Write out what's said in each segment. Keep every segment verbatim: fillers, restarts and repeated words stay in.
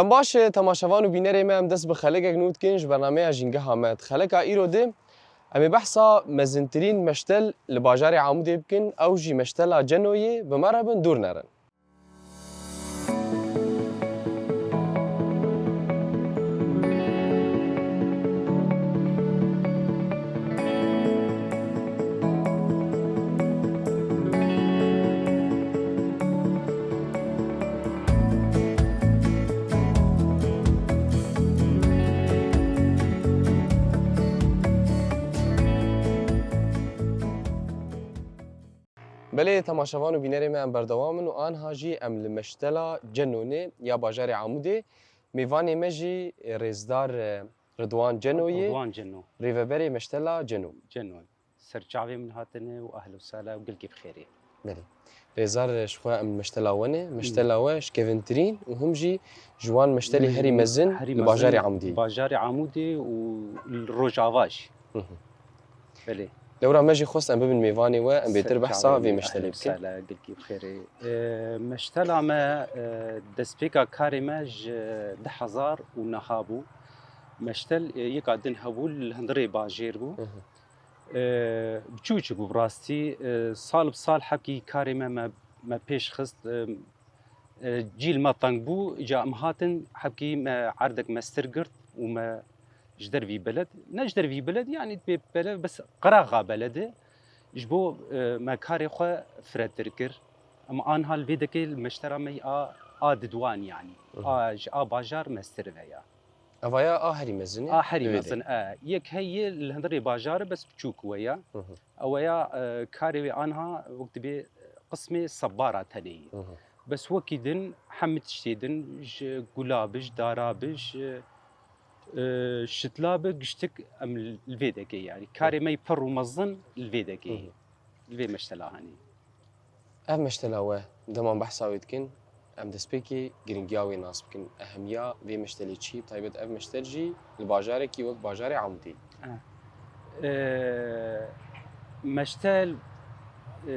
Em baş e, temaşevan û bînerê me, em dest bi xelekek nû dikin ji bernameya Jîngeha Me. Di xeleka îro de em ê behsa mezintirîn meştel li bajarê Amûdê bikin, ew jî meştela Ceno yê, bi me re bin dûr nerin. Belê, temaşevan û bînerê me, em berdewam in û anha jî em li meştela Cenonê ya bajarê Amûdê. Mêvanê me jî rêzdar, e, Ridwan Ceno yê, Ridwan Ceno, rêveberê meştela Ceno. Ceno. Ser çavê min hatine û ehlo sala û gilkî bi xêrê. Belê. Rêzdar, ji xwe em meştela we ne. Meştela we ji kevintirîn û him jî ji wan meştelê herî mezin li bajarê Amûdê. Bajarê Amûdê û li Rojava jî. Hı hı. Belê. Lewra me jî xwest em bibin mêvanê we, em bêtir behsa vê meştelê bikin. Ser çavê me, ehlo sala, gilkî bi xêrê. E, meştela me, e, destpêka karê me ji du hezar û neh bû. Meştel, e, yeka din hebû, li hundirê bajêr bû. Hı hı. E, biçûçik bû bi rastî. E, sal bi sal hebkî karê me, me, me pêş xist. E, e, cîl me teng bû. Îca em hatin, hebkî me erdek mestir girt û me ji dervî beled, ne ji dervî beled, yanî bê beled, bes qeraxa belede ji bo, e, me karê xwe firetir kir. Em anha li vê dekê li meştera me a, a didwan, yanî. Hı hı. A, ji a bajar mestir ve ya. Evaya a herî mezin e. A herî mezin, e. Yek heye li hundirê bajarê, bes biçûk we ya. Hı hı. Eweya, e, karê wê anha wek dibê qismê sebara tenê ye. Hı hı. Bes wekî din, hemî tiştê din, ji gula bi, ji dara bi, ji, e, şitla bi, giştik em li vê dekê, yanî. Karê me yî pir û mezin li vê dekê ye. Hı hı. Li vê meştela hanê. Ev meştela we, dema em behsa wê dikin, em destpêkê giringiya wê nas bikin. Ehemiya vê meştelê çi? Bi taybet ev meştel jî li bajarekî wek bajarê Amûdê. E, meştel, e,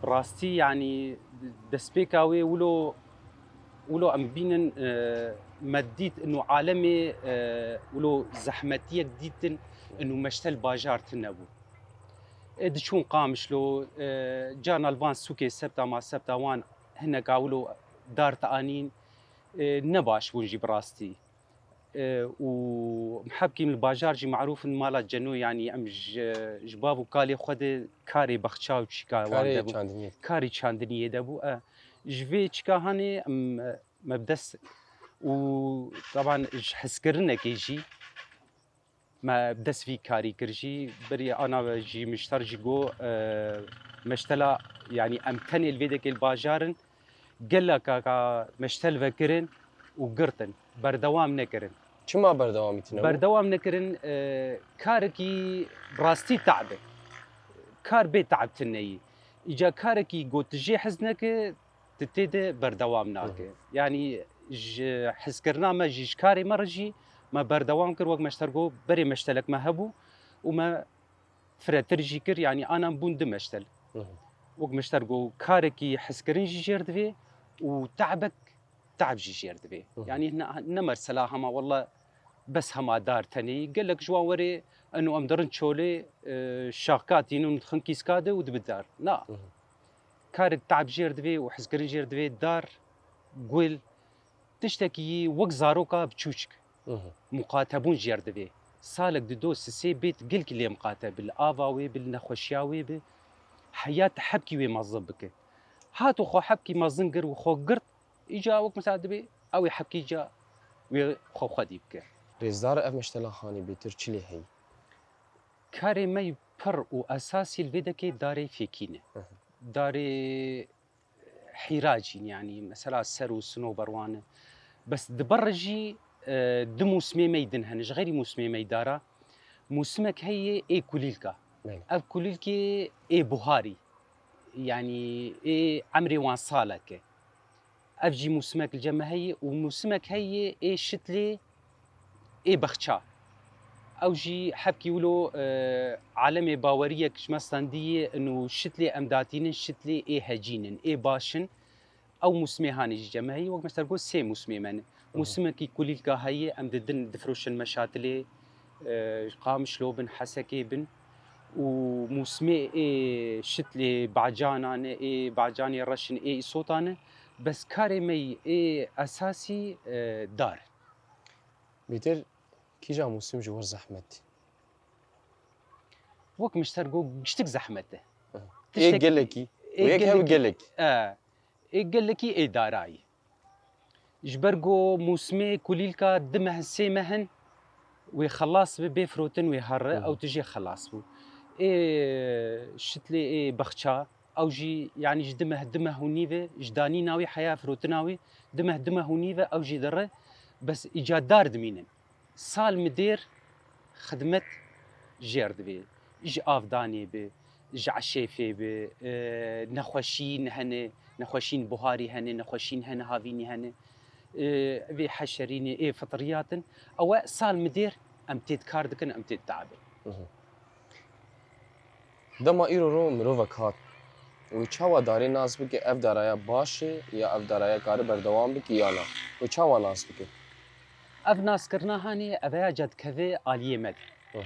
bi rastî, yanî destpêka wê wilo, wilo em bînin, e, me dît inu alemê, e, wilo zehmetiyek dîtin inu meştel bajar tune bû. E, diçûn Qamişlo, e, carna li van sûkê sebta ma sebta wan hineka wilo dar dianîn, e, ne baş bûn jî bi rastî. E, û hebkî li bajar jî marûf in mala Ceno, yanî em ji, ji bav û kalê xwe de karê bexça û çîka wan de bû. Karê çandiniyê. Karê çandiniyê de bû, e. Ji vê çîka hanê em, e, me bi dest û teban ji hezkirinekê jî me bi dest vî karî kir jî, berî ana ve jî mişter jî got, e, meştela, yanî em tenê li vê dekê li bajar in, geleka ka meştel vekirin û girtin, berdewam nekirin. Çima berdewamî tine bû? Berdewam nekirin, e, karekî rastî te'b e. Kar bê te'b tune yî. Îca karekî got tu jê hez neke, tu tê de berdewam nake. Hı hı. Yanî ji hezkirina me jî, ji karê me re jî me berdewam kir. Wek meşter got, berê meştelek me hebû û me firetir jî kir. Yanî anan bûn du meştel. Hı hı. Wek meşter got, karekî hezkirin jî jêr divê û te'bek, te'b jî jêr divê. Hı hı. Yanî ne, ne mesela hema wela bes hema dar tenê. Gelek ji wan werê, eno em dirin çolê, e, şaxka tînin û dixin kîska de û dibi dar. Na. Hı hı. Karek te'b jêr divê û hizkirin jêr divê, dar, gul, tiştekî yî wek zaroka biçûçik. Hı hı. Muqatebûn jêr divê. Salek dido sisê bêt gilkî lê muqate bi, li ava wê bi, li nexweşiya wê bi. Heyat hebkî wê mezin bike. Hato xwe hebkî mezin kir û xwe girt, îca wek mesela dibê ew ê hebkî îca wê xwe xwedî bike. Rêzdar, ev meştela xanî bêtir çi lê heyî? Karê me yî pir û esasî li vê dekê darê fêkî ne. Hı hı. Darê hîra jîn, yanî mesela ser û sinober wan e. Bes di ber jî, e, du mûsimê me yî din hene, ji xeyrî mûsimê me yî dara. Mûsimek heye ê kulîlka. Belê. Ev kulîlkê ê buharî, yanî ê emrê wan salek e. Ev jî mûsimek li cem me heye û mûsimek heye ê şitlê ê bexça. Ew jî hebkî wilo, e, alemê baweriyek ji me standiye û şitlê em datînin, şitlê ê hecîn in, ê baş in. Ew mûsimê hanê jî cem me heye, wek me ji te re got sê mûsimê me ne. Mûsimekî kulîlka heye, em didin difroşin Meşatilê, e, Qamişlo bin, Hesekê bin û mûsimê ê şitlê bacanan e, ê bacanê reş in, ê îsotan e. Bes karê me yî ê esasî, e, dar. Bêtir, kîja mûsim ji wir zehmet? Wek min ji te re got, giştik zehmet e. Ê tiştek-, gelekî. Ê û yek hev gelekî. Gelekî. E, ê gelekî ê darayî. Ji ber ku mûsimê kulîlka du meh, sê meh in, wê xelas bi, bê firotin wê herre, Hı hı. ew tijê xelas bû. Ê şitlê ê bexça, ew jî, yanî ji du meh, du meh û nîv e, ji danîna wî heya firotina wî, du meh, du meh û nîv e, ew jî dire, bes îca dar dimînin. Sal mi dêr xidmet jêr divê. Ji avdanê bi, ji eşêfê bi, e, nexweşîn hene, nexweşîn buharî hene, nexweşîn hene, havînî hene. E, vê heşerînê, ê fitriyatin. Ew e sal mi dêr em têt kar dikin, em têt diabin. Mhm. Dema îro ro mirovek hat, wê çawa darê nas bike, ev daraya baş e ya ev daraya kare berdewam bike ya na? Wê çawa nas bike? Ev naskirina hanê, ev ya ca dikeve aliyê me de. Hı hı.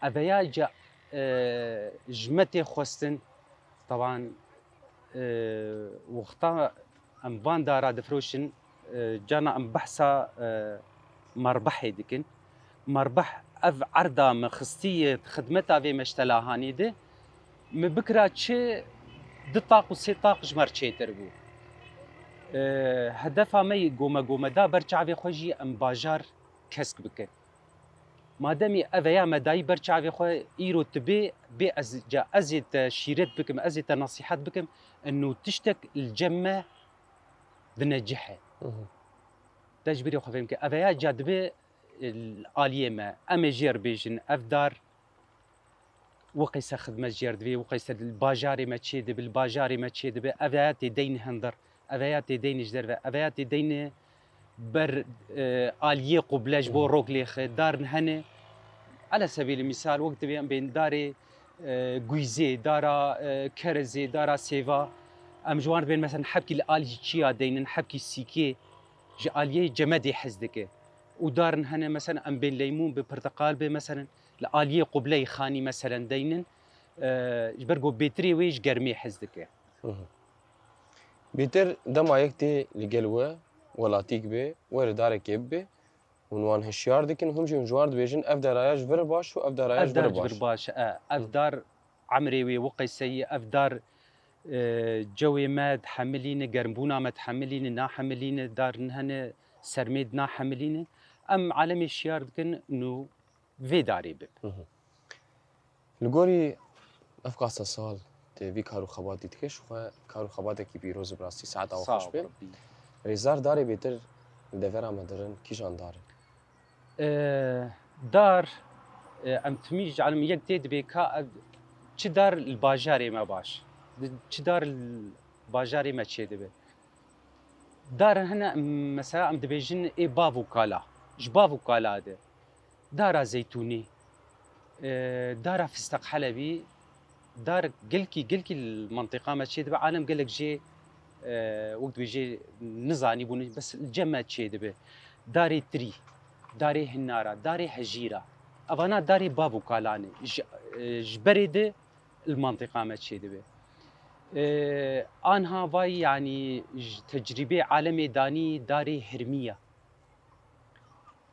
Ev ya ca, e, ji me tê xwestin, teban, e, wexta em van dara difroşin, e, cana em behsa, e, merbehê dikin. Merbeh ev erda me xistiye xidmeta vê meştela hanê de, me bikira çi du taq û sê taq ji me re çêtir bû. E, hedefa me yî gome gome da ber çavê xwe jî em bajar kesk bikin. Mademî ev ya me dayî ber çavê xwe, îro tu bê, bê ez, ca ez ê te şîret bikim, ez ê te nesîhet bikim, eno tiştek li cem me dinecihe. Hı hı. Te ji bîrê xwe fêm kir. Ev ya ca dibe, e, aliyê me. Em ê jêr bêjin, ev dar wiqeyse xidmet jêr divê, wiqeyse li bajarê me çê dibe, li bajarê me çê dibe. Ev ya tê deyne hindir, ev ya tê deyne ji derve, ev ya tê deyne ber, e, aliyê quble ji bo Hı. rok lêxe, dar hene. Ala sebîlî mîsal, wek divê em bên darê, e, guîzê, dara, e, kerezê, dara sêva. Em ji wan dibên, mesela, hebkî li alî çiya deynin, hebkî sîkê ji aliyê cemedê hez dike. Û darin hene, mesela, em bên leymûn bi, pirtiqal bi, mesela, li aliyê qubleyê xanî, mesela, deynin, e, ji ber ku bêtirê wê ji germê hez dike. Hı hı. Bêtir dema yek tê li gel we, welatîk bê, were darekê bibe, hûn wan hişyar dikin, hûn jî hûn ji wan dibêjin, ev daraya ji vir baş û ev daraya ji vir baş. Ev dar ji vir baş, e, ev Hı. dar emrê wê wiqeyseyî, ev dar, e, cewê me dihemilîne, germbûna me dihemilîne, nahemilîne, dar nihene, sermê dinahemilîne. Em alemê şiyar dikin, nû vê darê bib. Hı hı. Li gorî ev qasa sal tê vî kar û xebatî dike, ji xwe kar û xebatekî pîroz û bi rastî saeta we Sağ xweş ol, be. Rabbî. Rêzdar, darê bêtir li devera me dirin kîjan dar in? Ee, dar, e, em timî ji alim yek tê dibe ka ev çi dar li bajarê me baş, di çi dar li bajarê me çê dibe. Dar hene, em, mesela em dibêjin ê bav û kala. Ji bav û kala de. Dara zeytûnî, e, dara fisteq helebî, dar gelkî, gelkî li mentiqa me çê dibe. Alem gelek jê, e, wek dibêjê nizanî bûne, bes li cem me çê dibe. Darê tirî, darê hinara, darê hejîra. Evana darê bav û kalan e. Ji, e, ji berê de li mentiqa me çê dibe. E, anha vay, yanî ji tecrîbê alemê danî darê hirmî ya.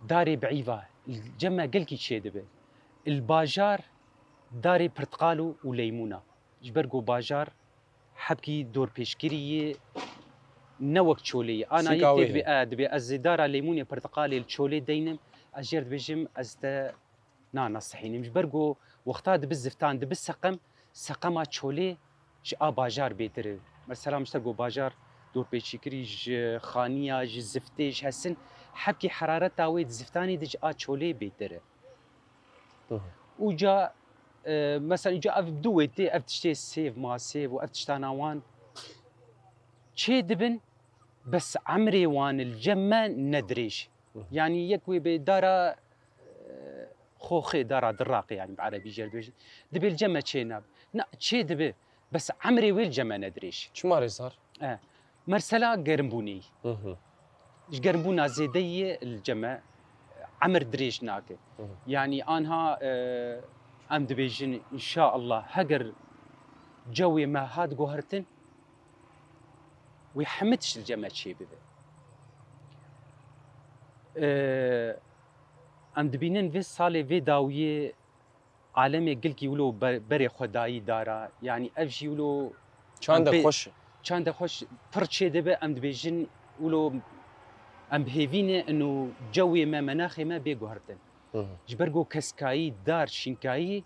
Darê biîva, li cem me gelkî çê dibe. Li bajar darê pirtiqal û, û leymûna. Ji ber ku bajar hebkî dorpêçkirî yê, ne wek çolê yê. Ana Sîka yê wê tê dibe, heye. E, dibe ez zê dara leymûnê, pirtiqalê li çolê deynim, ez jê re dibêjim, ez te nanasihînim. Ji ber ku wexta dibi ziftan, dibi seqem, seqema çolê ji a bajar bêtir e. Mesela, min ji te got, bajar dorpêçîkirî ji xaniya, ji ziftê, ji hesin, hebkî herareta wê di ziftanê de ji a çolê bêtir e. Hı hı. Û ca, e, mesela, îca ev du wê tê, ev tiştê sêv, ma sêv û ev tiştana wan çê dibin, bes emrê wan li cem me ne dirêj. Hı hı. Yanî yek wê bê dara, e, xoxê, dara diraqê, yanî bi erebî jê re dibêjin. Dibê li cem me çê nabe. Na, çê dibe, bes emrê wê li cem me ne dirêj. Çima rêzar? E, mersela gerimbûnê. Hı hı. Ji germbûna zêde yê li cem me emir dirêj nake. Hı hı. Yanî anha, e, em dibêjin, înşaallah, heger cewê me hat guhertin, wê hemî tişt li cem me çêbibe. E, em dibînin vê salê, vê dawiyê alemê gilkî wilo ber-, berê xwe dayî dara. Yanî ev jî wilo çande em pê-, xweş e. Çande xweş pir çêdibe, em dibêjin wilo em bi hêvî ne ino cewê me, menaxê me bê guhertin. Hı hı. Ji ber ku keskayî, dar, şînkayî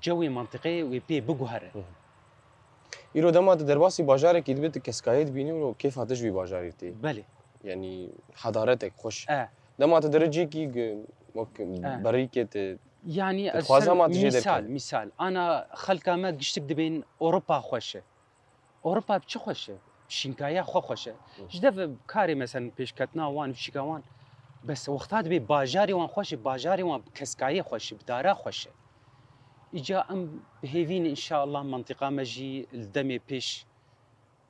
cewê mentiqê wê pê biguhere. Hı hı. Îro dema tu derbasî bajarekî dibî, tu keskayê dibînî û kêfa te ji wî bajarî tê. Belê. Yanî hedaretek xweş. E. Dema tu dere cîkî gi-, wek E. berîkê te Yanî ez dixwaze ser ma tu jê mîsal, derkevî. Mîsal, ana xelka me giştik dibên Ewropa xweş e. Ewropa bi çi xweş e? Şînkaya xwe xweş e. Hı. Ji dev karê mesela pêşketina wan, şîka wan, bes wexta dibê bajarê wan xweş e, bajarê wan bi keskayê xweş e, bi dara xweş e. Îca em bi hêvî ne, înşallah, mentiqa me jî li demê pêş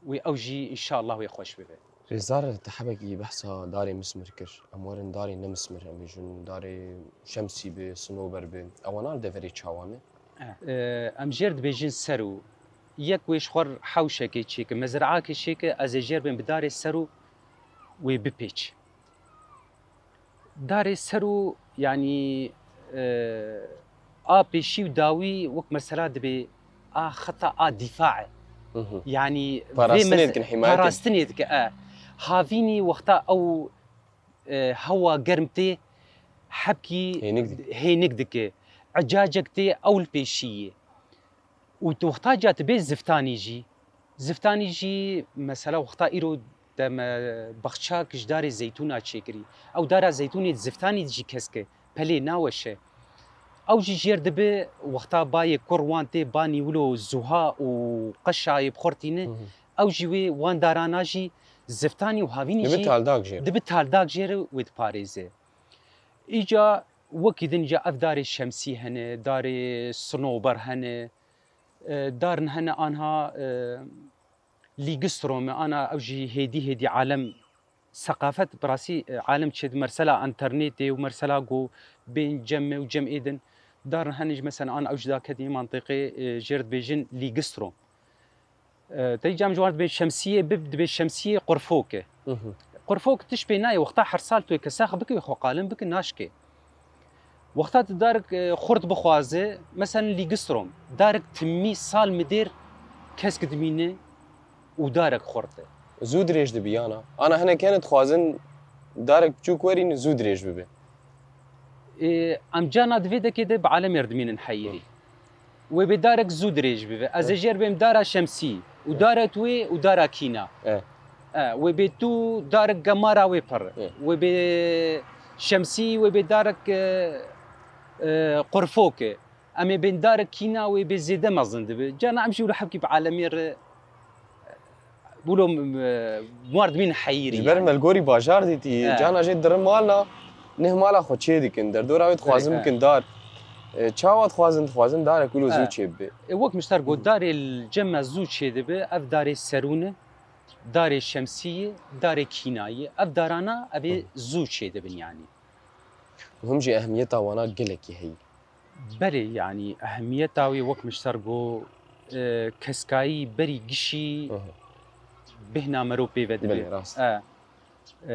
wê ew jî, înşallah, wê xweş bibe. Rêzdar, te hebekî behsa darê mismir kir. Em werin darê nemismir, em bêjin darê şemsî bi, sinober bi. Ewana li deverê çawa ne? E, em jêr dibêjin serû. Yek wê ji xwe hewşekê çêke, mezreakê çêke, ez ê jêr bêm bi darê serû wê bipêç. Darê serû, yanî, e, a pêşî û dawî wek mesela dibê a xeta a dîfa e. Hı hı. Yanî vê Parastinê mes-, dikin, hîmayetê. Parastinê dike, e. Havînî wexta ew, e, hewa germ tê, hebkî Hênik dike. Hênik dike. Ecacek tê, ew li pêşî yê. Û tu wexta ca tu bê ziftanî jî, ziftanî jî mesela wexta îro te me baxçak ji darê zeytûna çêkirî. Ew dara zeytûnê di ziftanî de jî kesk e, pelê naweşe. Ew jî jêr dibe wexta bayê kur wan tê banî wilo zuha û qeşayê bi xwe re tîne. Hı hı. Ew jî wê wan darana jî ziftanî û havînî Dibe jî taldak jêr. Dibe taldak jêr wê diparêze. Îca wekî din jî ev darê şemsî hene, darê sinober hene, e, darin hene anha, e, lîgistrom e, ana ew jî hêdî hêdî alem seqafet bi rastî, e, alem çêdibe, mersela enternetê û mersela ku bên cem me û cem êdin darin hene jî mesela ana ew jî daketî mantiqê, e, jêr dibêjin lîgistrom. E, te îcam ji wan dibê şemsiyê bib, dibê şemsiyê qurfok e. Hı hı. Qurfok tişt pê nayê, wexta her sal tu yê kesax bikî, xwe qalin bikî, naşkê. Wexta tu darek, e, xurt bixwaze, mesela lîgistrom, darek timî sal midêr kesk dimîne û darek xurt e. Zû dirêj dibi yana. Ana hinek hene dixwazin darek biçûk werîn zû dirêj bibe. Ê, em carna di vê dekê de bi alemê re dimînin heyirî. Hı. Wê bê darek zû dirêj bibe. Ez ê Hı. jêr bêm dara şemsî û Hı. dara tuê û dara kîna. E. E, wê bê tu darek gemara wê pir. Hı. Wê bê şemsî, wê bê darek, e, e, qurfok e. Em ê bên darek kîna wê bê zêde mezin dibe. Carna em jî wilo hebkî bi alemê re wilo, e, war dimîn heyirî Ji ber yani. Melgorî bajar dîtî, He. cana jê dirin malna, neh mala xwe çê dikin. Derdora wê dixwazin He, he. bikin dar. E, çawa dixwazin, dixwazin darek wilo zû He. çê bibe. E, wek mişter got, darê li cem me zû çê dibe, ev darê serûn e, darê şemsî ye, darê kîna ye. Ev darana, ev ê Hı. zû çê dibin yani. Muhim jî ehmiyeta wana gelekî heye. Belê, yanî ehemiyeta wê wek min ji ser got, e, keskayî berî gişî Hı hı. bêhna mero pê ve dibe. Belê, rast. E, e,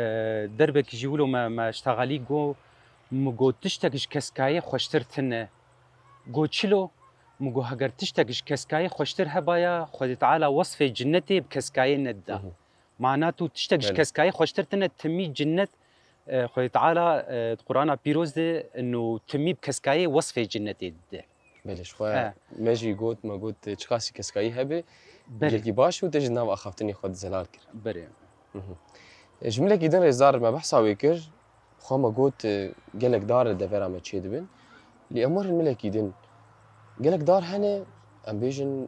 derbekî jî wilo me, me ji texelî got, min got tiştek ji keskayê xweştir tune. Got çilo? Min got heger tiştek ji keskayê xweştir hebaya, Xwedê Teala wesfê cinnetê bi keskayê nedida. Hı hı. Mana tu tiştek ji Belê. keskayê xweştir tune, timî cinnet, e, Xwedê Teala, e, di Qur'ana Pîroz de ino timî bi keskayê wesfê cinnetê dide. Belê, ji xwe E. me jî got, me got, çiqasî keskayî hebe, Belê. gelkî baş û te ji nav axaftinê xwe di zelal kir. Belê. Mhm. E, ji milekî din rêzdar me behsa wê kir, xwe me got, e, gelek dar li devera me çêdibin. Lê em werin milekî din. Gelek dar hene, em bêjin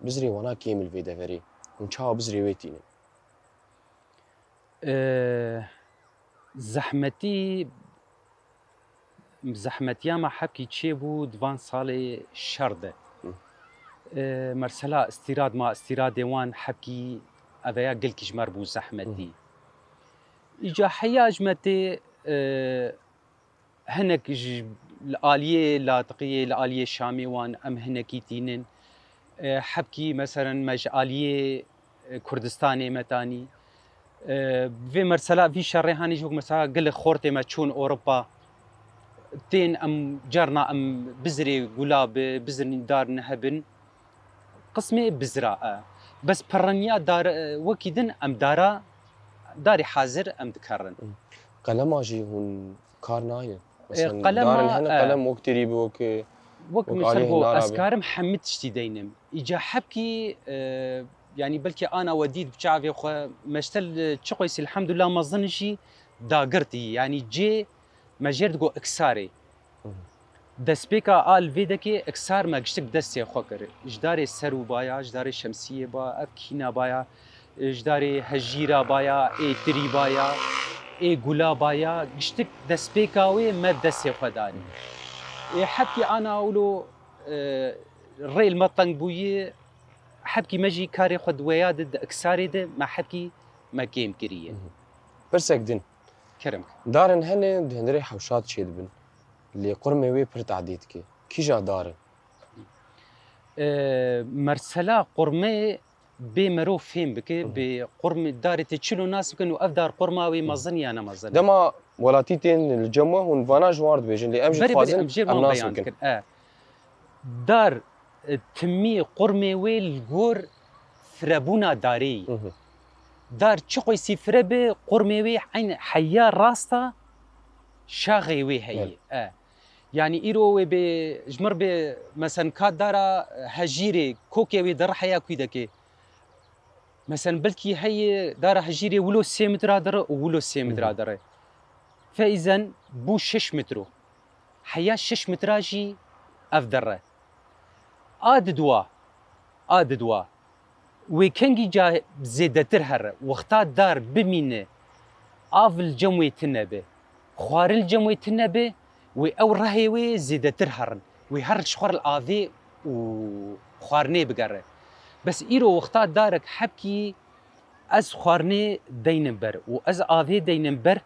bizrê wana kêm li vê deverê. Hûn çawa bizrê wê tînin? E, zehmetî, zehmetiya me hebkî çêbû di van salê şer de. Hı. E, mersela îstîrad ma, îstîradê wan hebkî eveya gelkî ji me re bû zehmetî. Hı. Îca heya ji me tê, e, hinek ji, li aliyê Latiqiyê, li aliyê Şamê wan em hinekî tînin. E, hebkî meselen me ji aliyê, e, Kurdistanê me tanî. E, vê mersela, vî şerê hanî jî wek mesela gelek xortê me çûn Ewropa. Tên em carna em bizirê gula bi, bizirnî dar nehebin. Qismê bizira e. Bes pirreniya dar, e, wekî din em dara, darê hazir em dikerin. Qelema jî hûn kar nayê? Mesela, qelema, darin hene, e, qelem wek tirî bi, wek, wek wek misal aliyê go, nara ez bi. Karim hemî tiştî deynim. Îca hebkî, e, yanî belkî ana we dît bi çavê xwe, meştel, e, çi qoysî elhamdulillah mezin jî dagirtî. Yanî cê me jêr digo iksarê. Hı hı. Destpêka a li vê dekê iksar me giştik destê xwe kir. Ji darê ser û baya, ji darê şemsiyê ba, ev kîna baya, ji darê hejîra baya, ê tirî baya, ê gula baya, giştik destpêka wê me destê xwe danî. Ê hebkî ana wilo, e, rêl me teng bûyî, hebkî me jî karê xwe di weya de, di iksarê de me hebkî me kêm kiriye. Hı hı. Pirsek din. Kerem. Darin hene di hundirê hewşa çêdibin. Lê qurmê wê pir tadê dike. Kîja dar in? E, mersela qurmê bê merov fêm bike, Hı hı. Bê qurmê darê tê çilo nas bikin û ev dar qurma wê Hı. Mezin ya ne mezin. Dema welatî tên li cem we hûn vana ji wan dibêjin, lê em jî Berê, berê, dixwazin em jê em wan nas beyan bikin. Dikin. E, dar, e, timî qurmê wê li gor firebûna darê yî. Hı hı. Dar çi qoysî fire bi, qurmê wê eyn heya rasta şaxê wê heye. Evet. E. Yanî îro wê bê, ji mir bê, mesen ka dara hejîrê, kokê wê diri heya kûdekê. Mesen belkî heye dara hejîrê wilo sê metra diri û wilo sê metra Hı hı. Diri. Feyzen bû şeş metro. Heya şeş metra jî ev diri. A didwa, a didwa. Wê kengî ca zêdetir here, wexta dar bimîne, av li cem wê tune be, xwarin li cem wê tune be, wê ew rehê wê zêdetir herin. Wê her ji xwe li avê û xwarinê bigere. Bes îro wexta darek hebkî ez xwarinê deynim ber û ez avê deynim ber,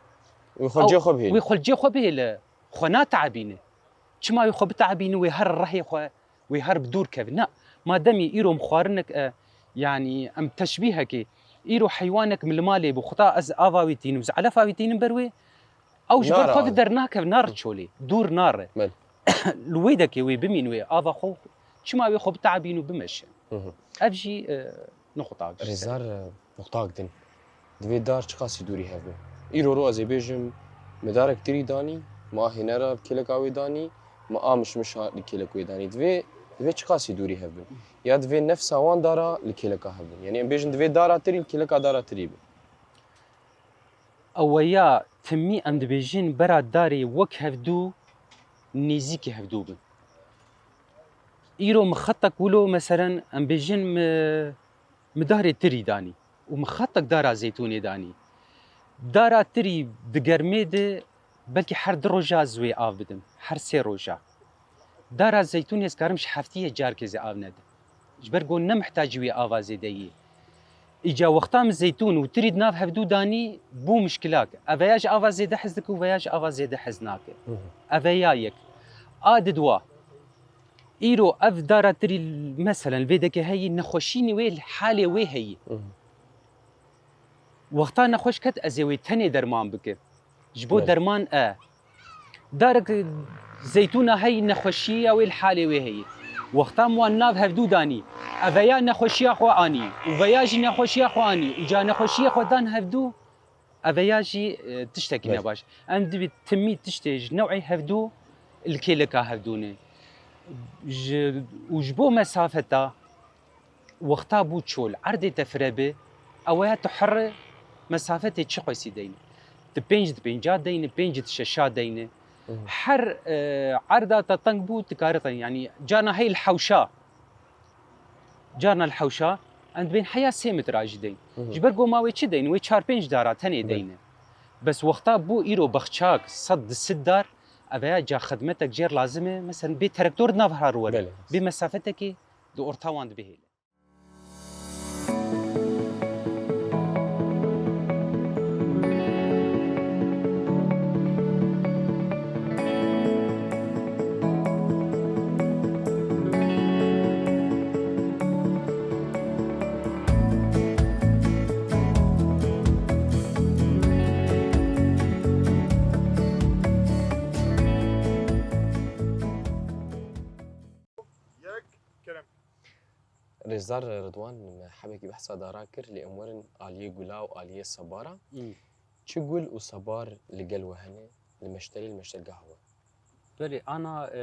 Wê xwe ew, cê xwe bihêle. Wê xwe cê xwe bihêle. Xwe nateebîne. Çima wê xwe biteebîne, wê her rehê xwe, wê her bi dûr keve? Na, mademî îro em xwarinek, e, yanî em teşbîhekê, îro heywanek min li malê bû, xweta ez ava wî tînim, ez elefa wî tînim ber wê, ew ji ber Nare xwe abi. Bi dernakeve, nare çolê, dûr nare. Belê. Li wê dekê wê bimîn wê, ava xwe, çima wê xwe biteebîn û bimeşe? Hı hı. Ev jî, e, Nuqtak ji Rêzdar, e, nuqtak din. Divê dar çiqasî dûrî hev bin? Îro ro ez ê bêjim, mi darek tirî danî, mi a hênera bi kêleka wê danî, mi a mişmişa li kêlek wê danî. Divê, divê çiqasî dûrî hev bin? Ya divê nefsa wan dara li kêleka hev bin? Yanî em bêjin divê dara tirî li kêleka dara tirî bin. Ew ya timî em dibêjin bera darê wek hevdû nêzîkî hevdû bin. Îro mi xetek wilo, meselen, em bêjin mi, mi darê tirî danî û mi xetek dara zeytûnê danî. Dara tirî di germê de belkî her du roja ez wê av bidim, her sê roja. Dara zeytûnê ez karim ji heftiyê carkê zê av nedim. Ji ber ku ne mihtacî wê ava zêde yê. Îca wexta min zeytûn û tirî di nav hevdû danî, bû mişkilak. Eveya ji ava zêde hez dike û veya ji ava zêde hez nake. Hı hı. Eveya yek. A didwa. Îro ev dara tirî, meselen, vê deke heyî, nexweşînî wê li halê wê heyî. Hı hı. Wexta nexweş ket, ez ê wê tenê derman bikim. Ji bo Belê. Derman e. Darek zeytûna heyî, nexweşiya wê li halê wê heyî. Wexta min wan nav hevdû danî, eveya nexweşiya xwe anî û veya jî nexweşiya xwe anî û ca nexweşiyê xwe dan hevdû, eveya jî, e, tiştekî Belê. Nebaş. Em divî timî tiştê ji new'ê hevdû li kêleka hevdû ne. Ji, û ji bo mesafeta Wexta bû çol, erdê te fire bi, eweya tu herre mesafetê çi qeysî deyne. Tu pênc di pênca deyne, pênc di şeşa deyne. Hı hı. Her, e, erda te teng bû, tu kare teng, yanî carna hey li hewşa. Carna li hewşa, em dibên heya sê metra jî deyn. Hı hı. Ji ber ku ma wê çi deyn? Wê çar pênc dara tenê Belê. Deyne. Bes wexta bû îro bexçak, sed di sed dar, eveya ca xidmetek jêr lazim e, mesela bê terektor di nav har were. Belê. Bê mesafetekê di orta wan dibihêle. Rêzdar Ridwan, me hebekî behsa dara kir, lê em werin aliyê gula û aliyê sebara. Hmm. Çi gul û sebar li gel we hene, li meşterê, li meştergeha we? Belê, ana, e,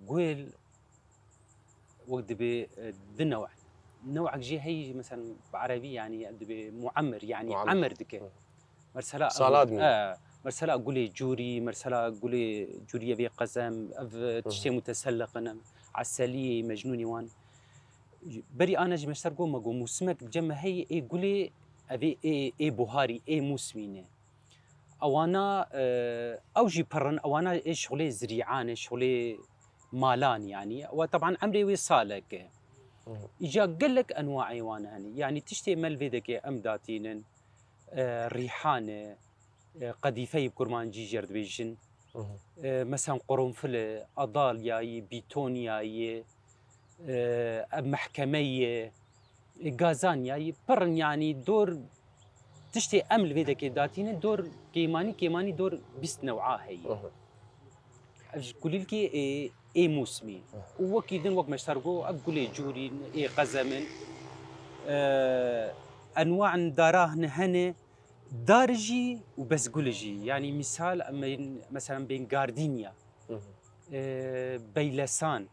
gul wek dibê, e, du new'e. New'ek jî heyî, mesela, bi erebî, yanî, dibê muemir, yanî Muemir. Emir dike. Hı. Mesela, Sala dimî. E, mesela gulê cûrî, mesela gulê cûriyê vê qezem, ev, e, Hı hı. tiştê muteselliq in, eseliyê, mecnûnê wan. Berî ana jî meşter got, me got, mûsimek cem me heye, ê gulê, ev ê, ê, ê buharî, ê mûsimî ne. Ewana, e, ew jî pir in, ewana ê şixulê zirîan e, şixulê malan yanî. Ewa teban emrê wê salek e. Hı hı. Îca gelek enwaê wan hene. Yanî tiştê me li vê dekê em datînin, e, rîhan e, e, qedîfeyî bi kurmancî jê re dibêjin. Hı hı. E, mesela qurunfil e, adalyayî, bîtonyayî, e, ev mehkemeyê, e, gazanyayî, pir in, yanî dor tiştê em li vê dekê datînin, dor kêmanî, kêmanî dor bîst new'a heye. Hı hı. Ev ji kulîlkê ê, ê mûsimî. Hı. Û wekî din, wek meşter got, ev gulê cûrîn, ê qezem in. E, enwa in dara hene, hene, dar jî û bezgul jî. Yanî mîsal, em bên, mesela bên gardînya, Hı hı. e, beylesan.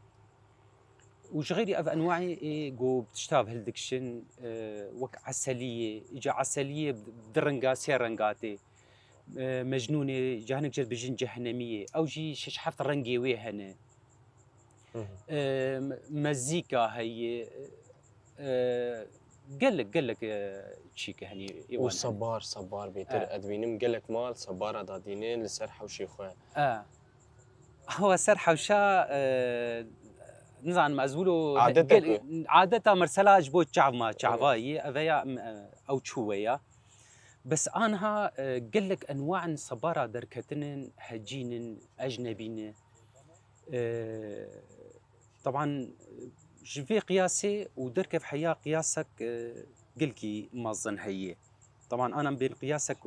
Û ji xeyrî ev enwaê ê ku bi tişta hildikirin, e, wek eseliyê, îca eseliyê di renga, sê renga tê. E, mecnûnê, ca hinek jê dibêjin cehenemiyê. Ew jî şeş heft rengê wê hene. Hı hı. E, me-, mezîka heye, e, gelek, gelek, e, çîke henî ê wan hene. Û sebar, sebar bêtir. E. Ez dibînim gelek mal sebara dadîne li ser hewşê xwe. E. Hewa ser hewşa, e, nizanim ez wilo Adeta gel-, ku? Adeta mesela ji bo çav ma, çava yî, eveya, m-, e, ew çû we ya. Bes anha, e, gelek enwaên sebara derketinin, hecînin, ecnebî ne. E, teban, ji vê qiyasê û derkev heya qiyasek, e, gelkî mezin heye. Teban, ana bên qiyasek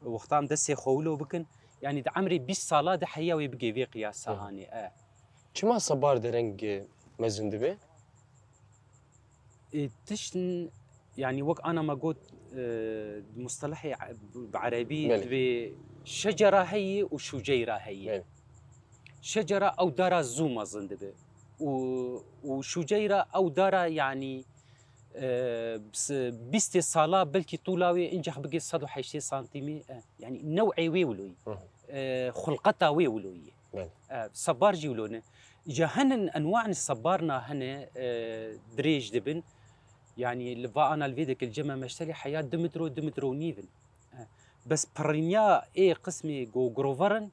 wexta em destê xwe wilo bikin, yanî di emrê bîst sala de heya wê bigê vê qiyasa Hı hı. hanê, e. Çima sebar dereng mezin dibe? E, tişt n-, yanî wek ana me got, e, mustelehê e-, bi erebî Belê. dibê şecera heye û şûceyra heye. Belê. Şecera ew dara zû mezin dibe. Û, û şûceyra ew dara, yanî, e, s-, bîstê sala belkî tûla wê incax bigê sed û heştê santîmî, e, yanî new'ê wê wilo yî. Hı hı. E, xulqeta wê wilo yî. Belê. E, sebar jî wilo ne. Îca hinin enwaên sebarna hene, e, dirêj dibin. Yanî li va ana li vê dekê li cem me meşterê heya du metro, du metro û nîv in. E, bes pirînya ê qismê ku girover in,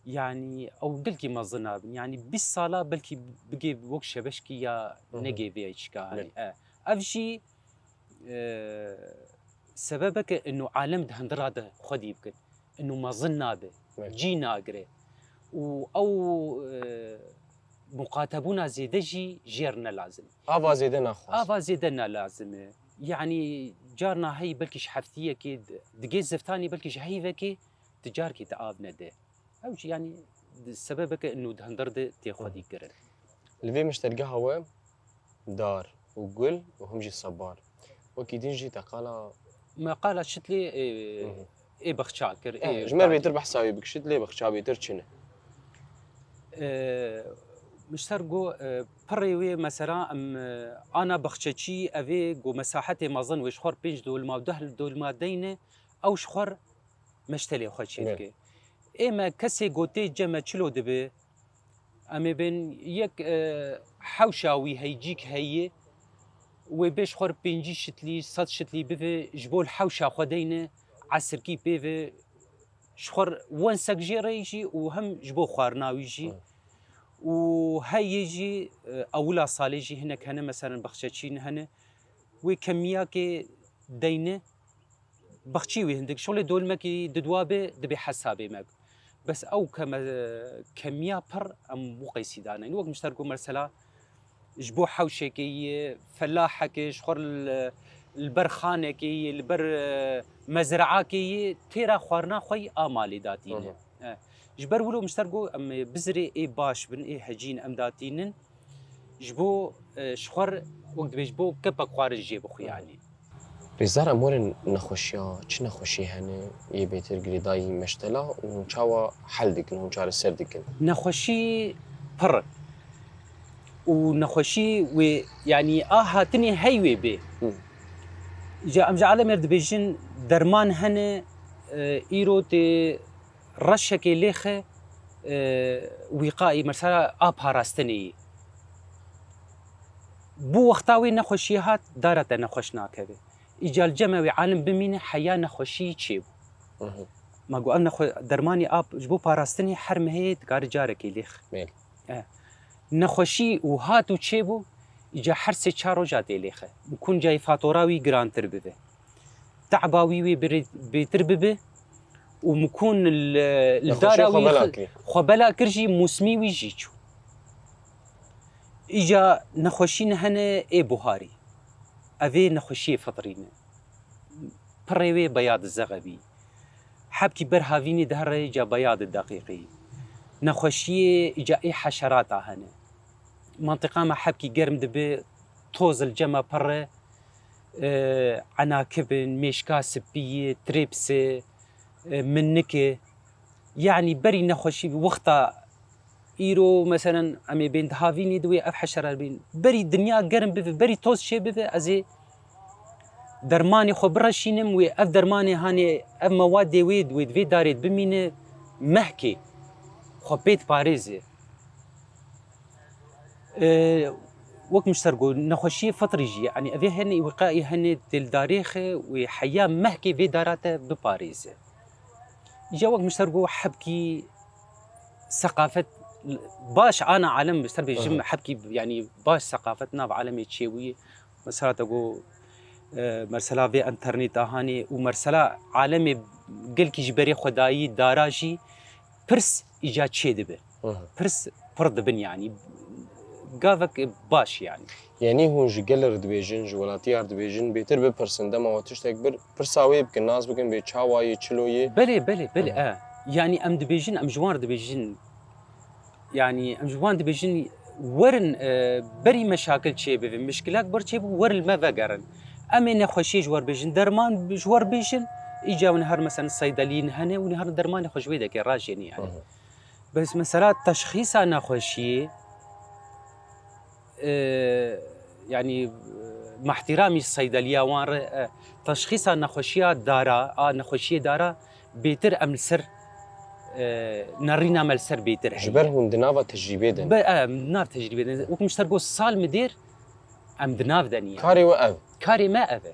yanî ew gelkî mezin nabin. Yanî bîst sala belkî bigê wek şebeşkî ya Hı hı. negê vê çika hanî. Belê. E, ev jî, e, sebebeke inu alem di hindira de xwedî bikin. Inu mezin nabe, Belê. cî nagire. Û ew, e, muqatebûna zêde jî jêr ne lazim. Ava zêde naxwaz. Ava zêde ne lazim e. Yanî carna hey belkî ji heftiyekê di-, digê ziftanî belkî ji heyvekê di carkê te av nede. Ew jî, yanî, di sebebeke inu di hundir de tê xwedî Hı hı. kirin. Li vê meştergeha we dar û gul û him jî sebar. Wekî din jî te qala Me qala şitlê, e, Hı hı. ê bexça kir, E, ê ji me re bêtir behsa wê bik, şitlê bexça bêtir çi ne? E, Mister go, e, pirê wê mesela em, e, ana bexçeçî, ev ê go mesahetê mezin wê ji xwe re pênc dolma û deh dolma deyne, ew ji xwe re meştelê xwe çêdike. Belê. Ê me kesê gotê cem me çilo dibe, em ê bên yek, e, hewşa wî heycîk heye, wê bê ji xwe re pêncî şitlî, sed şitlî bive, ji bo li hewşa xwe deyne, esirkî pê ve, ji xwe re wensek jê re jî û hem ji bo xwarina wî jî. Hı. Û heyê jî, e, ewila salê jî hinek hene, meselen, bexçeçî hene. Wê kemiyakê deyne, bexçî wî hindik. Şolê dolmekî diduwa be, dibê hesabê me. Bes ew keme-, kemiya pir em muqeysî dane. Wek mişter ku mesela ji bo hewşekê yê, felahekê, ji xwe li, li ber xanekê yê, li ber, e, mezreakê yê, têra xwarina xwe yî a malê datîne. Hı hı. E, ji ber wilo mişter ku em bizirê ê baş bin, ê hecîn em datînin. Ji bo, e, ji xwe re, wek dibê ji bo kepek xwarin jê bixwe, yanî. Rêzdar, em werin nexweşiya, çi nexweşî hene yê bêtir girêdayî meştela û hûn çawa hel dikin, hûn çareser dikin? Nexweşî pir in. Û nexweşî wê, yanî a hatinê hey wê bê. Hı. Îca em ji alemê re dibêjin derman hene, e, îro tê reşekê lêxe, e, wîqayî, mesela a parastinê yî. Bo wexta wê nexweşiyê hat, dara te nexweş nakeve. Îca li cem ew ê alim bimîne heya nexweşiyî çêbû. Mhm. Ma got, ev nexwe-, dermanî a ji bo parastinê her mehê dikare carekê lêx. Belê. E, nexweşî û hat û çêbû, îca her sê çar roja tê lêxe. Mimkun cayê fatora wî girantir bibe. Te'ba wî wê birê-, bêtir bibe û mimkun li, li Nexweşiya dara xwe wî bela xi-, kir. Xwe bela kir jî, mûsimî wî jî çû. Îca nexweşî ne hene ê buharî. Ev ê nexweşiyê fitrî ne. Pirê wê beya di zexe bî. Hebkî ber havînê dihere, îca beya di deqîqî. Nexweşiyê îca ê heşerata hene. Mantiqa me hebkî germ dibe, toz li cem e pir e, e, enakib in, mêşka spî ye, trêps e, e, minnik e. Yanî berî nexweşî wexta îro, meselen, em ê bên di havînê di wê ev heşere bên. Berî dinya germ bibe, berî toz çê bibe, ez ê dermanê xwe bireşînim, wê ev dermanê hanê, ev mewadê wê, wê di vê darê bimîne mehkê xwe pê diparêze. E, wek min ji ser got, nexweşiyê fitrî jî, yanî evê hene wîqayî hene tê li darê xe wê heya mehkê vê dara te biparêze. Îca wek min ji ser got, hebkî seqafet baş ana alem, ser bê jim Aha. hebkî, yanî baş seqafet nav alemê çêbûyî. Mesela te got, e, mersela vê enterneta hanê û mersela alemê gelkî ji berê xwe dayî dara jî pirs îca çê dibe. Aha. Pirs pir dibin, yanî gavek baş, yanî. Yanî hûn ji gelê re dibêjin, ji welatiyê re dibêjin, bêtir bipirsin, dema we tiştek bir, pirsa wê bikin, nas bikin, bê çawa yê, çilo yê. Belê, belê, belê, Aha. e. Yanî em dibêjin, em ji wan re dibêjin, yanî em ji wan dibêjin, werin, e, berî meşakil çêbibin, mişkilek bir çêbû, werin li me vegerin. Em ê nexweşiyê ji we re bêjin, derman ji we re bêjin, îca hûn her, meselen, seydeliyên hene, hûn her dermanê xwe ji wê dekê rajênî, yanî. Aha. Bes mesela teşxîsa nexweşiyê, e, yanî, e, mehtîramî seydeliya wan re, e, teşxîsa nexweşiya dara, a nexweşiyê dara bêtir em li ser, e, nerîna me li ser bêtir heye. Ji ber hûn di nava tecrîbê de ne. Be, e, em di nav tecrîbê de ne. Wek min ji te re got, sal mi dêr em di nav de ne. Karê we ev. Karê me ev e.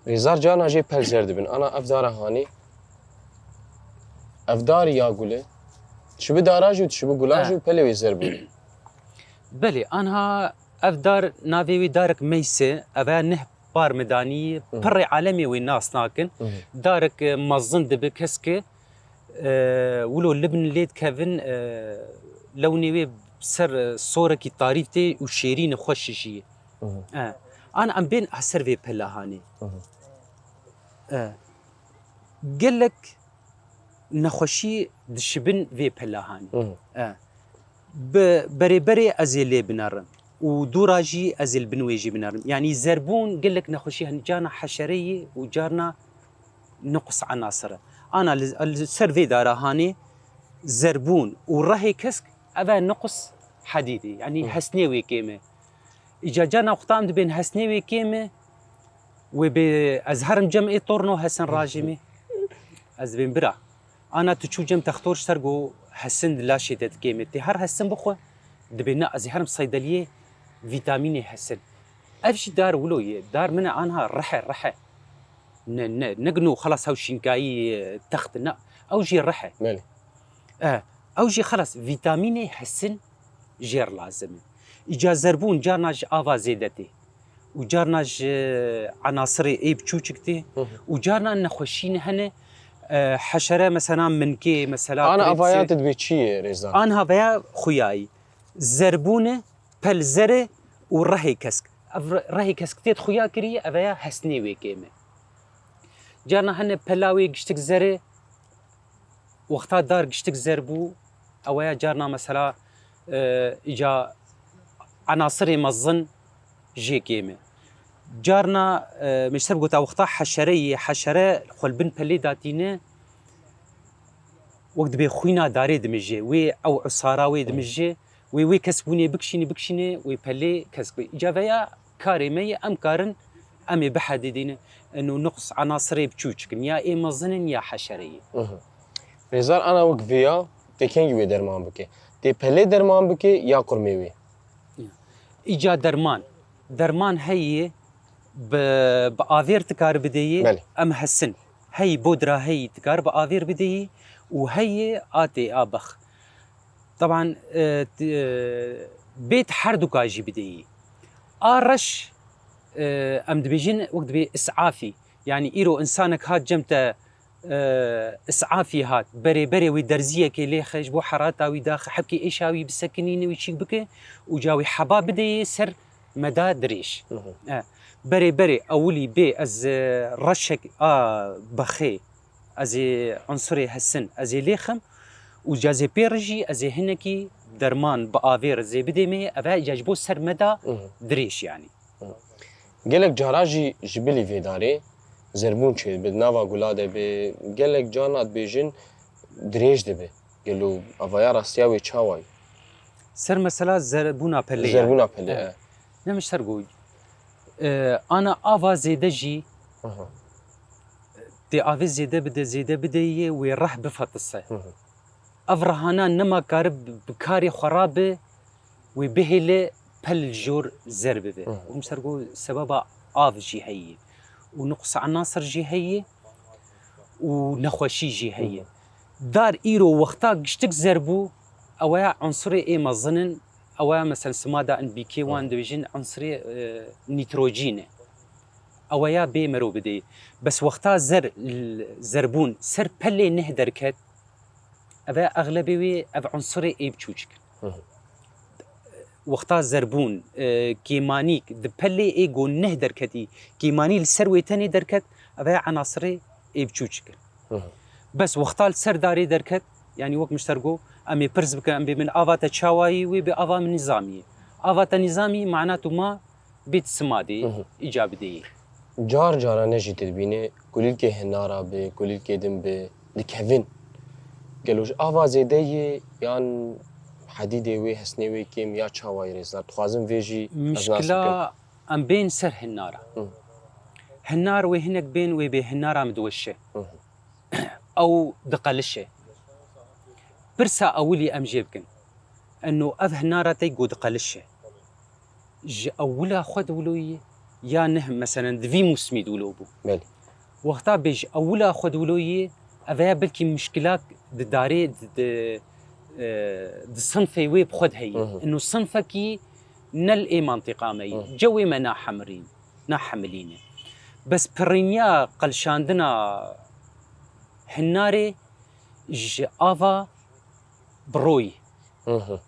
Rêzar, carna jê pel zer dibin. Ana ev dara hanê. Ev dar ya gul e. Dişibi dara jî û dişibi gula jî û pelê wê zer bû. Belê, anha ev dar, navê wê darek meyse, ev e neh par midanî, Hı. pirrê alemê wê nas nakin. Hı. Darek, e, mezin dibi keske, e, wilo libin lê dikevin, e, lewnê wê ser, e, sorekî tarîf tê û şêrîn e, xweş jî. Hı hı. E, an em bên ser vê pela hanê. Hı hı. E, gelek nexweşî dişibin vê pela hanê. Hı hı. E, bi berê berê ez ê lê binerim û dûra jî ez ê li bin wê jî binerim. Yanî zerbûn gelek nexweşî hene, carna heşereyê û carna nuqus enasir e. Ana li, li ser vê dara hanê zerbûn û rehê kesk, ev e nuqus hedîdê, yanî Hı. hesnê wê kêm e. Îca carna wexta em dibên hesnê wê kêm e, wê bê ez herim cem ê torno hesin rajê me. Ez dibêm bira. Ana tu çû cem textor ji ser go hesin di laşê te dikêm e. Tê her hesin bixwe, dibê na ez ê herim seydeliyê vîtamînê hesin. Ev jî dar wilo ye. Dar min e anha rehe, rehe. Ne, ne, ne gino xelas hew şînkayî, e, text, na. Ew jî rehe. Belê. E, ew jî xelas vîtamînê hesin jêr lazim e. Îca zerbûn carna ji ava zêde tê. Û carna ji enasirê ê biçûçik tê. Hı hı. Û carna nexweşîn hene, e, heşere mesela minkê, mesela Ana avaya te dibê çi ye, Rêzan? Anha veya xuyayî. Zerbûn e, pelzer e û rehê kesk. Ev re-, rehê kesk tê xuya kiriye, ev ya hesnê wê kêm e. Carna hene pela wê giştik zer e, wexta dar giştik zer bû, ew ya carna mesela, e, îca Enasirê mezin jê kêm e. Carna, e, me ji te re gota wexta heşere yê, heşere xwe li bin pelê datîne, wek dibê xwîna darê dimije, wê ew usara wê dimije, wê, wê kesbûnê bikişînî, bikişînê, wê pelê kesk bê. Îca veya karê me ye, em karin, em ê bihedidîne. Eno nuqs enasirê biçûçik in, ya ê mezin in ya heşere yê. Mhm. Rêzar ana wek vê ya, tê kengî wê derman bike? Tê pelê derman bike ya qurmê wê? Îca derman. Derman heyî bi, bi avêr tikar bideyî, Belê. Em hesin. Heyî bodra heyî tikar bi avêr bideyî û heyî a tê a bex. Teban, e, t-, e, bêt herduka jî bideyî. A reş, e, em dibêjin wek dibê isafî. Yanî îro insanek hat cem te, e, isafî hat. Berê berê wî derziyekê lêxe ji bo herata wî daxe, hebkê êşa wî bisekinîne, wî çîk bike û ca wî heba bideyê ser meda dirêj. Hı hı. E, berê berê ewilî bê ez, e, reşek a bexê, ez ê unsurê hesin, ez ê lêxim û ca zê pê re jî ez ê hinekî derman bi avê re zê bidêmê, eve ca ji bo ser meda Hı hı. dirêj yanî. Gelek cara jî ji bilî vê darê zerbûn çêdibe, di nava gula de be, gelek carna dibêjin dirêj dibe. Gelo avaya rastiya wê çawa ye? Ser mesela zerbûna pelê ye. Zerbûna pelê, Evet. e. Ne min ji te re got. E, ana ava zêde jî Aha. tê avê zêde bide, zêde bideyê wê reh bifetise. Hı hı. Ev rehana nema karib bi karê xwe rabe, wê bihêle pel li jor zer bibe. Hı hı. Hûn ser got sebeba av jî heye û nuqsa enasir jî heye û nexweşî jî heye. Hı hı. Dar îro wexta giştik zer bû, ew ya unsurê ê mezin in, ew ya mesela simada N P K wan Hı hı. dibêjin unsurê, e, nîtrojîn e. Ew ya bê mero bidê. Bes wexta zer, l-, zerbûn ser pelê neh derket, Eve exlebê wê ev unsurê ê biçûçik in. Hı hı. Wexta zerbûn, e, kêmanîk di pelê ê go neh derketî, kêmanî li ser wê tenê derket, eve enasirê ê biçûçik in. Hı hı. Bes wexta li ser darê derket, yanî wek min ji te re got, em ê pirs bikin, em bê min ava te çawa yî, wê bê ava min nizamî ye. Ava te nizamî, mana tu ma bêt simadê Hı hı. îca bideyê. Car cara ne jî tu dibînî kulîlkê hinara bi, kulîlkê din bi, dikevin. Gelo ji ava zêde yê yan hedîdê wê, hesnê wê kêm ya çawa yê rêzdar? Dixwazim vê jî ez nas bikim. Mişkila em bên ser hinara. Hı. Hinar wê hinek bên wê bê hinara min diweşe. Hı hı. Ew diqelişe. Pirsa ewilî em jê bikin. Eno ev hinara te go diqelişe. Ji ewila xwe diwilo yê ya neh, meselen di vî mûsimî diwilo bû. Belê. Wexta bê ji ewila xwe diwilo yê, ev ya belkî mişkilak di darê di, di, e, di sinfê wê bi xwe de heye. Hı hı. Eno sinfekî ne li ê mantîqa me yê. Hı. Cewê me nahemirîn, nahemilîne. Bes pirîniya qelşandina hinarê ji ava bi ro yî. Hı hı.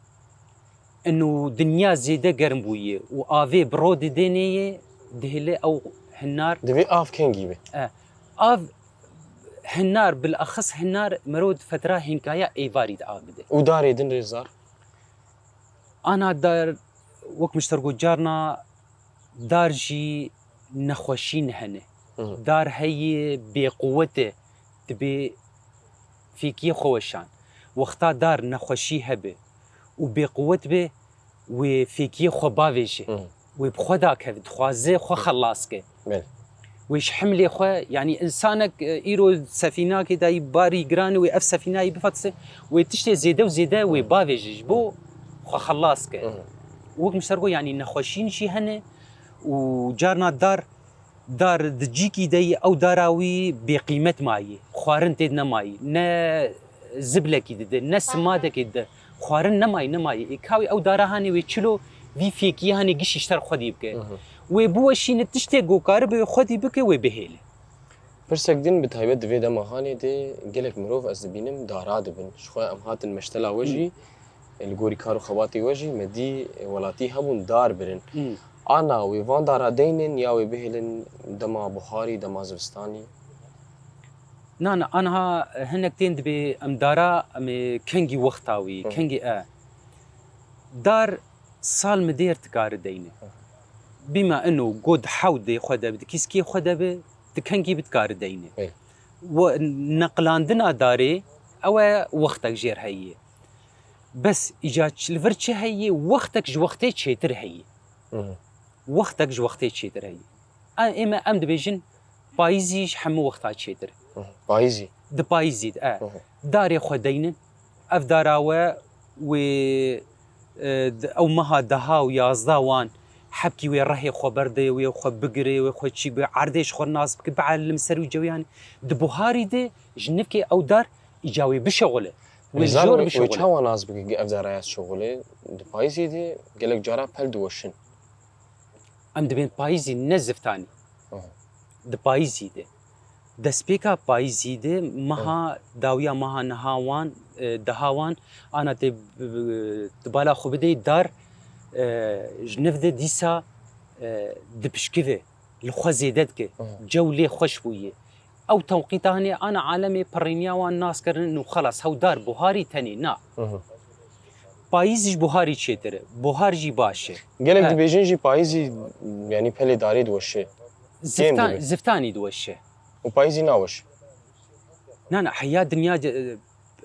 Eno dinya zêde germ bûye û avê bi ro didênê yê, dihêle ew hinar. Divê av kengî be. E, av hinar, bilaxis hinar mero di fetra hînkaya êvarî de av bide. Û darê din rêzdar? Ana dar, wek min ji te re got carna, dar jî nexweşîn hene. Hı hı. Dar heye bêquwet e, dibê fêkiyê xwe weşan. Wexta dar nexweşî hebe û bêquwet be, wê fêkiyê xwe bavêje. Hı hı. Wê bi xwe dakeve, dixwaze xwe xelas ke. Belê. Wê ji himlê xwe, yanî insanek, e, îro sefînakê dayî barî giran e, wê ev sefînayî bifetise, wê tiştê zêde û zêde wê Hı. bavêje ji bo xwe xelas ke. Hı hı. Wek min ser got, yanî nexweşîn jî hene û carna dar, dar di cîkî de yî, ew dara wî bêqîmet mayî, xwarin tê de nemayî, ne ziblekî dide, ne simadekê dide, xwarin nemayî, nemayî. Ê ka wî ew dara hanê wê çilo vî fêkiyê hanê gişî ji ter xwedî bike. Hı hı. Wê biweşîne tiştê ku karibe wê xwedî bike, wê bihêle. Pirsek din bi taybet di vê dema hanê de gelek mirov ez dibînim dara dibin. Ji xwe em hatin meştela we jî, Hı. li gorî kar û xebatê we jî me dî welatî hebûn dar birin. Hı. Ana wê van dara deynin ya wê bihêlin dema buharî, dema zivistanî? Na, na, anha hinek tên dibê em dara, em ê kengî wexta wî, Hı. kengî e. Dar Sal mi dêr dikare deyne. Bîma ino go di hewdê xwe de bi, di kîskê xwe de bi, di kengî bi dikare deyne. Belê. We neqlandina darê, ew e wextek jêr heye. Bes îca çi, li vir çi heye, wextek ji wextê çêtir heye. Hı hı. Wextek ji wextê çêtir heye. Em, ême em dibêjin payîzî ji hemû wexta çêtir. Hı hı. Payîzî? Di payîzî de, e. Hı hı. Darê xwe deynin. Ev dara we wê, e, di, ew meha deha û yazdeh wan hebkî wê rehê xwe berde, wê xwe bigire, wê xwe çî bi erdê ji xwe nas bike, bielime ser wî cewî, yanî di buharî de ji nivkê ew dar îca wê bişexule. Wê Rêzar, zor wê, wê bişexule. Çawa nas bike ev dara ya şexule? Di payîzê de gelek cara pel diweşin. Em dibên payîzî ne ziftanî. Aha. Di payîzî de. Destpêka payîzî de meha Aha. dawiya meha niha wan, e, deha wan, ana tê, e, di bala xwe bidê dar, e, ji niv de dîsa, e, dipişkive, li xwe zêde dike. Aha. Cew lê xweş bûye. Ew tewqîta hene, ana alemê pirîniya wan nas kirin û xelas, hew dar buharî tenê, na. Hı hı. Payîz ji buharî çêtir e, buhar jî baş e. Gelek He. dibêjin jî payîzî, yanî pelê darê diweşe. Kêm Ziftan-, dibe. Ziftanî diweşe. Û payîzî naweş. Na, na, heya dinya ce-,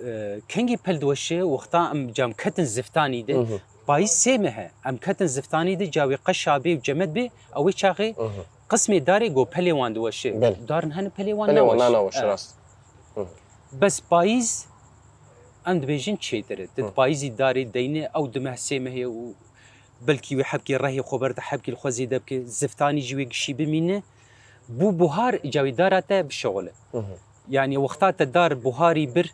e, kengî pel diweşe, wexta em cam ketin ziftanî de, Hı hı. Payîz sê meh e. Em ketin ziftanî de, cawê qeşa bê û cemed bê, ew ê çaxê Hı hı. qismê darê go pelê wan diweşe. Belê. Darin hene pelê wan Pelê wan naweş. Naweş, E. rast. Hı hı. Bes payîz, em dibêjin çêtir e. Tu Hı. di payîzî darê deyne, ew du meh sê mehê û belkî wê hebkê rehê xwe berde, hebkî li xwe zêde bike, ziftanî jî wê gişî bimîne. Bû buhar, îca wê dara te bişexule. Hı hı. Yanî wexta te dar buharî bir,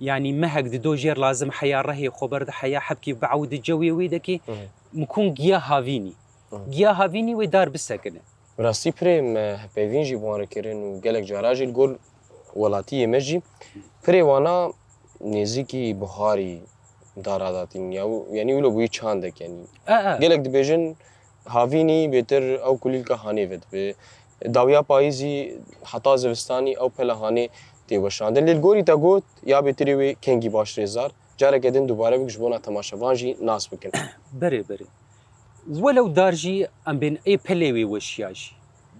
yanî mehek dido jêr lazim heya rehê xwe berde, heya hebkî biewde cewê wê dekê, Hı hı. mikûn giya havînî. Hı hı. Giya havînî wê dar bisekine. Bi rastî pirê me hevpeyvîn jî bi wan re kirin û gelek cara jî li gor welatiyê me jî pirê wana nêzîkî buharî dara datîn ya, yanî wilo bûyî çandek, yanî E, e. gelek dibêjin havînî bêtir ew kulîlka hanê vedibe. Dawiya payîzî heta zivistanî ew pela hanê tê weşandin. Lê li gorî te got ya bêtirê wê kengî baş Rêzar. Careke din dubare bik ji bona temaşevan jî nas bikin. Berê, berê. Welew dar jî em bên ê pelê wê weşiya jî.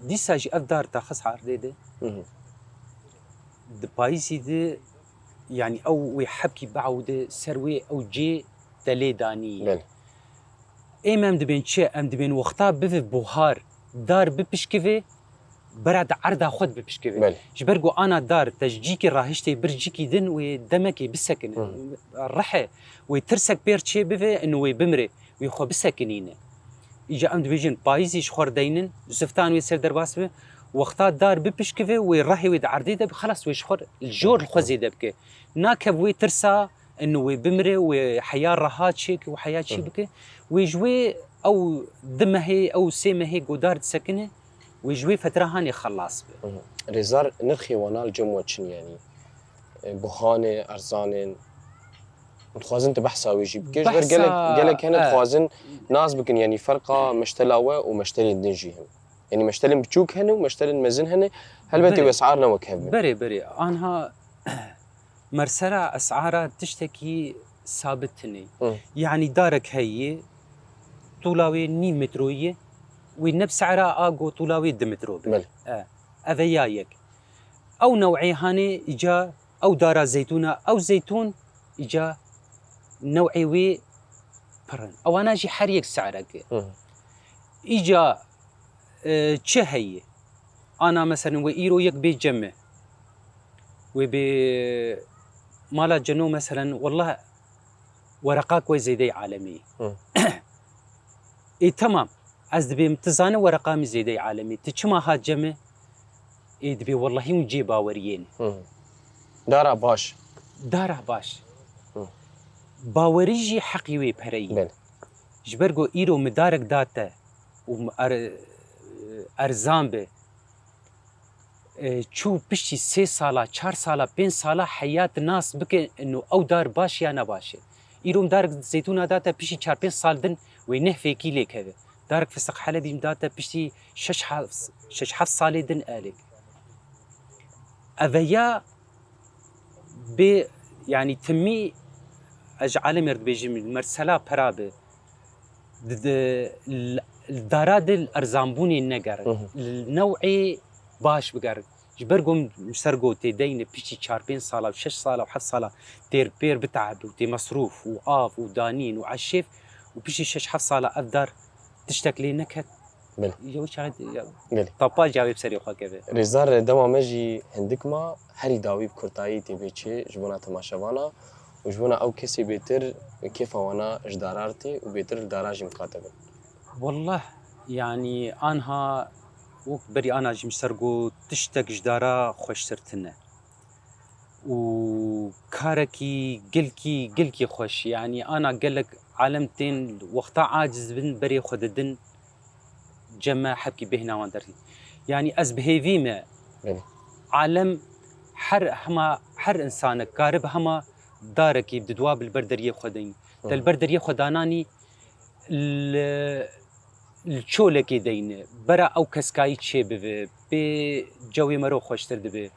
Dîsa jî ev dar te xist erdê de. Hı hı. Di payîzî de, yanî ew wê hebkî biewde ser wê ew cê te lê danî. Belê. Êm em dibên çi? Em dibên wexta bive buhar, dar bipişkive, bera di erda xwe bipişkive. Belê. Ji ber ku ana dar te ji cîkî rahiştê bir cîkî din wê demekê bisekine. Hı. Rehe, wê tirsek pêr çê bive, ino wê bimire, wê xwe bisekinîne. Îca em dibêjin payîzî ji xwe re deynin, ziftan wê ser derbas be, wexta dar bipişkive, wê rehê wê di erdê de bi, xelas wê ji xwe li jor li xwe zêde bike. Nakev wê tirsa, ino wê bimire, wê heya reha çêke û heya çî Hı hı. bike. Wê ji wê ew du mehê, ew sê mehê godar disekine, wê ji wê fetra hanê xelas be. Hı hı. Rêzar, nirxê wana li cem we çin, yanî, e, buhan e, erzan in? Dixwazin tu behsa wê jî bike. Ji ber Behsa, gelek, gelek hene e. dixwazin nas bikin, yanî ferqa meştela we û meştelên din jî hene. Yanî meştelên biçûk hene û meştelên mezin hene. Helbetê Berê. wê esar ne wek hev bin. Berê, berê. Anha mersela esara tiştekî sabit tune. Hı. Yanî darek heye, tûla wê nîv metro ye, wê ne bi sera a go tûla wê du metro be. Belê. E, ev e ya yek. Ew new'ê hanê îca ew dara zeytûna, ew zeytûn îca new'ê wê pir in. Ewana jî her yek serek e. Hı hı. Îca, e, çi heye? Ana meselen wê îro yek bê cem me. Wê bê mala ceno meselen, wallah wereqa ku zêdeyê alemê. Hı. Ê, temam. Ez dibêm, tu zane wereqa min zêdeyê alemê. Tu çima hat cem me? Ê, dibê wellahî hûn cê baweriyê ne. Hı. Dara baş. Dara baş. Hı. Bawerî jî heqî wê pereyî. Belê. Ji ber ku îro min darek da te û min er-, erzan be, e, çû piştî sê sala, çar sala, pênc sala heyat nas bike, ino ew dar baş ya ne baş e. Îro min darek zeytûna da te piştî çar pênc sal din wê neh fêkî lê keve. Darek fistiq helebî min da te piştî şeş heft, şeş heft salê din elek. Eveya bê, yanî timî ez ji alemê re dibêjim, mersela pera bi. Di, di, li, li dara de li erzanbûnê neger. Hı hı. Li new'ê baş biger. Ji ber ku min ser gotê deyne piştî çar pênc sala û şeş sala û heft sala têr pêr biteheb û tê mesrûf û av û danîn û eşêf û piştî şeş heft sala ev dar tiştek lê neket. Belê. Ya wî çaxê ya Belê. Tapa cawê bi serê xwe keve. Rêzdar, dema me jî hindik ma, herî dawî bi kurtayî tê bê çê ji bona temaşevana û ji bona ew kesê bêtir kêfa wana ji dara re tê û bêtir li dara jî miqate bin. Wallah, yanî anha wek berî ana jî min ser got, tiştek ji dara xweştir tine. Û karekî gelkî, gelkî xweş. Yanî ana gelek alem tên wexta aciz bin berê xwe didin cem me hebkî bêhna wan derkî. Yanî ez bi hêvî me. Belê. Alem her hema, her insanek karibe hema darekî di dua bi li ber deriyê xwe deyî. Hı. Te li ber deriyê xwe dananî li, li çolekê deyne. Bera ew keskayî çê bibe. Pê cewê mero xweştir dibe.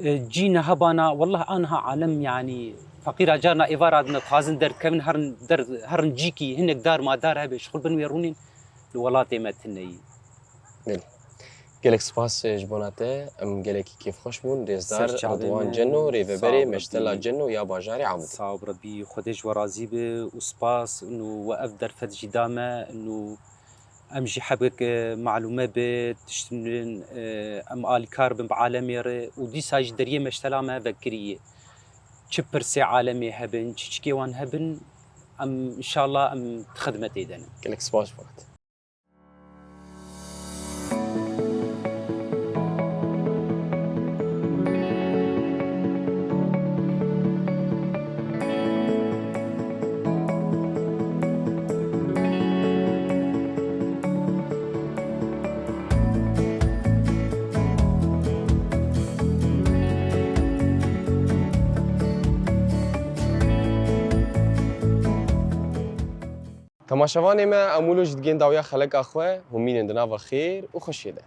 E, cî niha bana, wallah, anha alem, yanî, feqîra carna êvara dine, dixwazin derdikevin, herin der, herin cîkî, hinek dar madar hebe, şixul bin wê rûnên, li welatê me tune yî. Belê. Gelek spas, e, ji bona te. Em gelekî kêfxweş bûn. Rêzdar Ser çavê Ridwan me, Ceno, sağ rêveberê ol Meştela Rebî. Ceno ya bajarê Amûdê. Sağ ol Rebî, Xwedê ji we razî be û spas û we ev derfet jî da me û em jî hebek, e, malûme be, tiştin, e, em alîkar bin bi alemê re û dîsa jî deriyê Meştela me vekirî ye. Çi pirsê alemê hebin, çi çikê wan hebin, em, înşallah, em di xidmetê de ne. Gelek spas ji bo te. Temaşevanê me, em wilo jî digên dawiya xeleka xwe, hûn mînin di nava xêr û xweşiyê de.